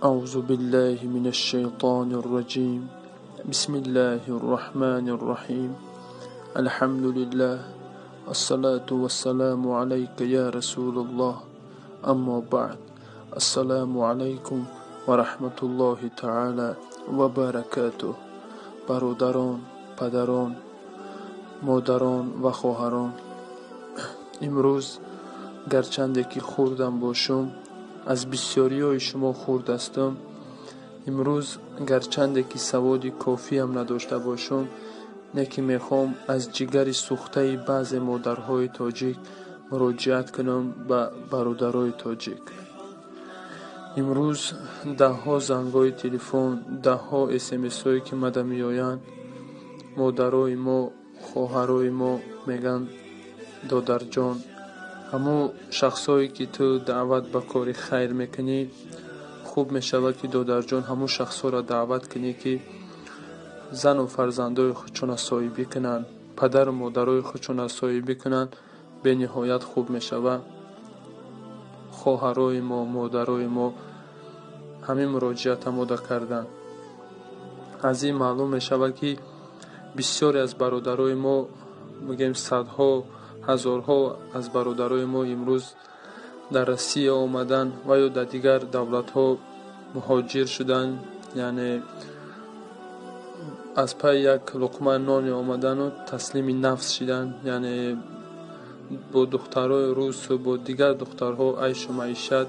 أعوذ بالله من الشيطان الرجيم. بسم الله الرحمن الرحيم. الحمد لله الصلاة والسلام عليك يا رسول الله. أما بعد، السلام عليكم ورحمة الله تعالى وبركاته. Бародарон, падарон, модарон ва хоҳарон, имрӯз гарчанде ки хурдам бошум, аз бисёриҳои шумо хурд ҳастам. Имрӯз гарчанде ки саводи кофиам надошта бошум, не ки мехоҳам аз ҷигари сӯхтаи баъзе модарҳои тоҷик муроҷиат кунам ба бародарои тоҷик. Имрӯз даҳҳо зангҳои телефон, даҳҳо смсҳое ки мада меоянд, модарои мо, хоҳарои мо мегӯянд: «Додарҷон, ҳамун шахсое ки ту даъват ба кори хайр мекунӣ, хуб мешавад ки, додарҷон, ҳамун шахсҳоро даъват кунӣ, ки зану фарзандои худшона соҳибӣ кунанд, падару модарои худшона соҳибӣ кунанд, бениҳоят хуб мешавад». Хоҳарои мо, модарои мо ҳамин муроҷиата мода карданд. Аз ин маълум мешавад, ки бисёре аз бародарои мо, мегӯем, садҳо, ҳазорҳо аз бародарои мо имрӯз дар Россия омаданд ва ё дар дигар давлатҳо муҳоҷир шуданд, яъне аз пайи як луқма ноне омадану таслими нафс шиданд, яъне бо духтарҳои русу бо дигар духтарҳо айшу маишат,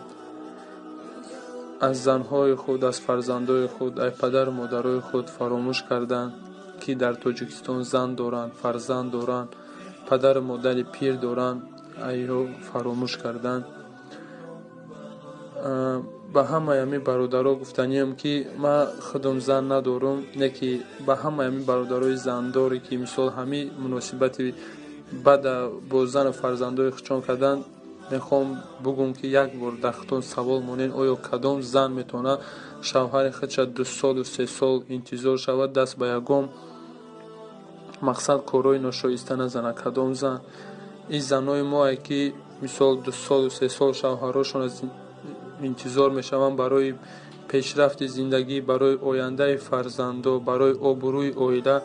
аз занҳои худ, аз фарзандои худ, ай падару модарои худ фаромӯш карданд, ки дар Тоҷикистон зан доранд, фарзанд доранд, падару модари пир доранд, айҳо фаромӯш карданд. Ба ҳамаи ҳамин бародаро гуфтаниям, ки ман худам зан надорум, не ки ба ҳамаи ҳамин бародарои зандоре, ки мисол ҳамин муносибати бада бо зану фарзандои худшон карданд, мехоҳам бугӯм, ки як бор дар худтон савол монед: оё кадом зан метавонад шавҳари худша 2 солу 3 сол интизор шавад, даст ба ягон мақсад корҳои ношоиста назанад? Кадом зан? Ин занои моае, ки мисол 2 солу 3 сол шавҳарошонро интизор мешаванд, барои пешрафти зиндагӣ, барои ояндаи фарзандо, барои обрӯи оила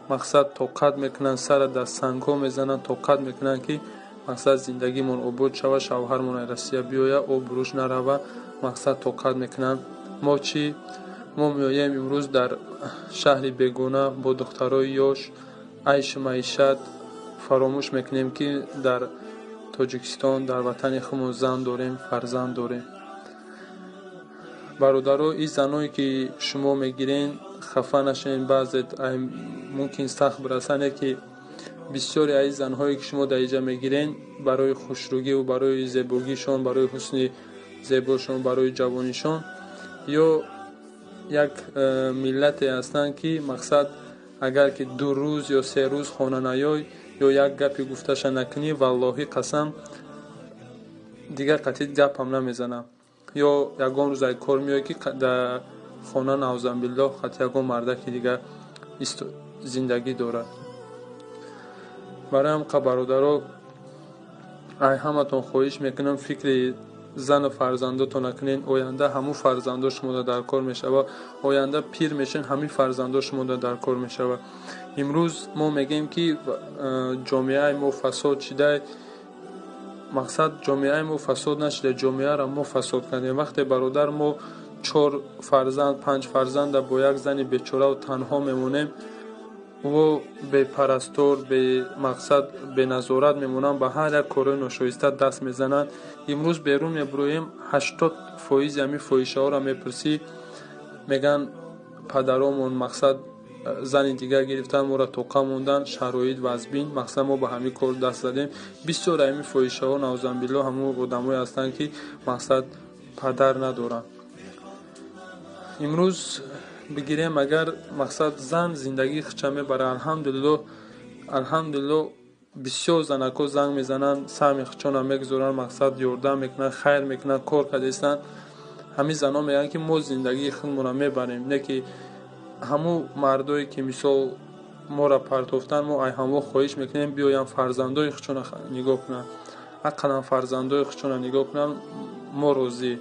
мақсад тоқат мекунанд, сара дар сангҳо мезананд, тоқат мекунанд, ки мақсад зиндагимон обод шавад, шавҳармон аз Россия биёяд, обрӯш нарава, мақсад тоқат мекунанд. Мо чӣ? Мо меоем имрӯз дар шаҳри бегона бо духтарои ёш айшу маишат, фаромӯш мекунем, ки дар Тоҷикистон, дар ватани худмон зан дорем, фарзанд дорем. Бародаро, ин заное ки шумо мегирен, хафа нашавед, баъзе мумкин сахт бирасане, ки бисёре аз ин занҳое ки шумо дар инҷа мегирен, барои хушрӯгиву барои зебогишон, барои ҳусни зебошон, барои ҷавонишон ё як миллате ҳастанд, ки мақсад агар ки 2 рӯз ё 3 рӯз хона наёй ё як гапи гуфташа накунӣ, валлоҳӣ қасам, дигар қатъи гапам намезанам. Ё ягон рӯз ай кор меояд, ки дар хона, наъузубиллоҳ, қатъи ягон мардаки дигар зиндагӣ дорад. Барои ҳамқа, бародаро, ай ҳаматон хоҳиш мекунам, фикри зану фарзандотон накунед. Оянда ҳамун фарзандо шумода дар кор мешавад, оянда пир мешавед, ҳамин фарзандо шумода дар кор мешавад. Имрӯз мо мегӯем, ки ҷомеаи мо фасод шида. Мақсад, ҷомеаи мо фасод нашуда, ҷомеаро мо фасод кардем. Вақте, бародар, мо чор фарзанд, панҷ фарзанда бо як зани бечораву танҳо мемонем, ӯ бепарастор, бемақсад, беназорат мемонанд, ба ҳар як корҳои ношоиста даст мезананд. Имрӯз берун мебуроем, 80 фоизи ҳамин фоҳишаҳоро мепурсӣ, мегӯянд: «Падаромон мақсад зани дигар гирифтан, моро тоқа мондан, шароит вазбин, мақсад мо ба ҳамин кор даст задем». Бисёр ҳамин фоҳишаҳо, наъузубиллоҳ, ҳамун одамое ҳастанд, ки мақсад падар надоранд. Имрӯз бигирем агар, мақсад зан зиндагии худша мебарад, алҳамдулиллоҳ, алҳамдулиллоҳ. Бисёр занакҳо занг мезананд, саҳми худшонро мегузоранд, мақсад ёрдам мекунанд, хайр мекунанд, кор кардастанд. Ҳамин занҳо мегӯянд, ки мо зиндагии худмонро мебарем, не ки ҳамун мардое ки мисол моро партофтанд, мо ай ҳамво хоҳиш мекунем, биёянд, фарзандои худшонро нигоҳ кунанд, ақаллан фарзандои худшонро нигоҳ кунанд, мо розӣ.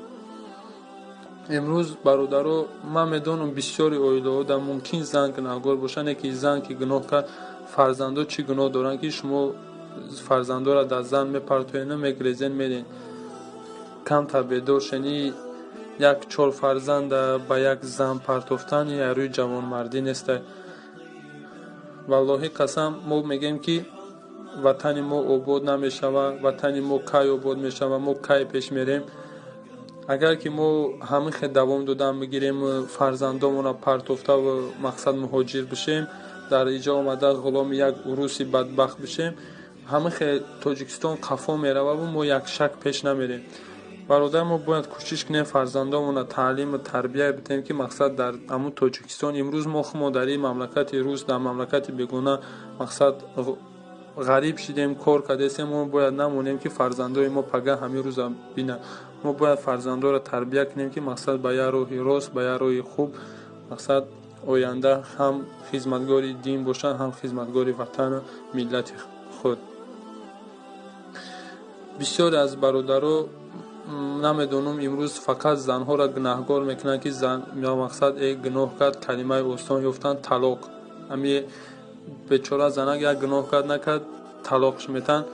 Имрӯз, бародаро, ман медонам, бисёри оилаҳо дар мумкин зан гунаҳгор бошад, не ки зан ки гуноҳ кард, фарзандо чӣ гуноҳ доранд, ки шумо фарзандоро дар зан мепартоену мегрезен, мерен? Камтар бедор шени. Як чор фарзанда ба як зан партофтан рӯи ҷавонмардӣ нестай. Валлоҳи қасам, мо мегӯем, ки ватани мо обод намешавад. Ватани мо кай обод мешавад? Мо кай пеш мерем? Агар ки мо ҳамин хел давом додан бигирем, фарзандомонро партофтаву мақсад муҳоҷир бишем, дар иҷо омада ғуломи як уруси бадбахт бишем, ҳамин хел Тоҷикистон қафо мерававу мо як шак пеш намерем. Бародар, мо бояд кӯшиш кунем, фарзандомонро таълиму тарбия бидиҳем, ки мақсад дар ҳамун Тоҷикистон. Имрӯз мо хумо дар ин мамлакати рус, дар мамлакати бегона, мақсад ғариб шидем, кор кардесем. Мо бояд намонем, ки фарзандои мо пага ҳамин рӯза бинанд. Мо бояд фарзандоро тарбия кунем, ки мақсад ба як роҳи рост, ба як роҳи хуб, мақсад оянда ҳам хизматгори дин бошанд, ҳам хизматгори ватану миллати худ. Бисёре аз бародаро, намедонам, имрӯз фақат занҳоро гунаҳгор мекунанд, ки зан мақсад гуноҳ кард, калимаи осон ёфтан, талоқ. Ами бечора занак як гуноҳ кард, накард, талоқш метаҳанд.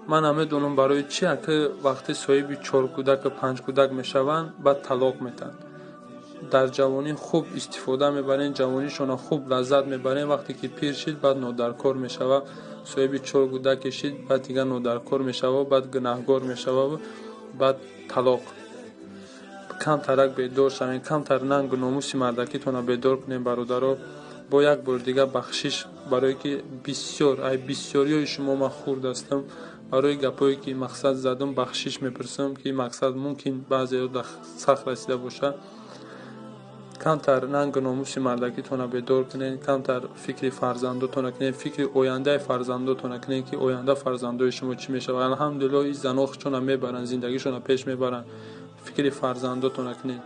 Ман намедонам барои чи, аки вақте соҳиби чор кӯдаку панҷ кӯдак мешаванд, баъд талоқ метаҳанд. Дар ҷавонӣ хуб истифода мебарем, ҷавонишонро хуб лаззат мебарем. Вақте ки пир шид, баъд нодаркор мешавад. Соҳиби чор кӯдаке шид, баъд дигар нодаркор мешавад, баъд гунаҳгор мешавад, баъд талоқ. Камтарак бедор шавем, камтар нангу номуси мардакитонро бедор кунем, бародаро. Бо як бори дигар бахшиш, барое ки бисёр ай бисёриҳои шумо ман хурд ҳастам. Барои гапҳое ки мақсад задам, бахшиш мепурсам, ки мақсад мумкин баъзеҳо сахт расида бошад. Камтар нангу номуси мардакитонро бедор кунед, камтар фикри фарзандотонро кунед, фикри ояндаи фарзандотонро кунед, ки оянда фарзандои шумо чӣ мешавад. Алҳамдулиллоҳ, ин занҳо худшонро мебаранд, зиндагишонро пеш мебаранд. Фикри фарзандотонро кунед.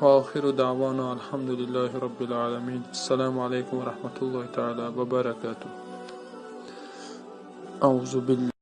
وآخر دعوانا الحمد لله رب العالمين. السلام عليكم ورحمة الله تعالى وبركاته. أعوذ بالله.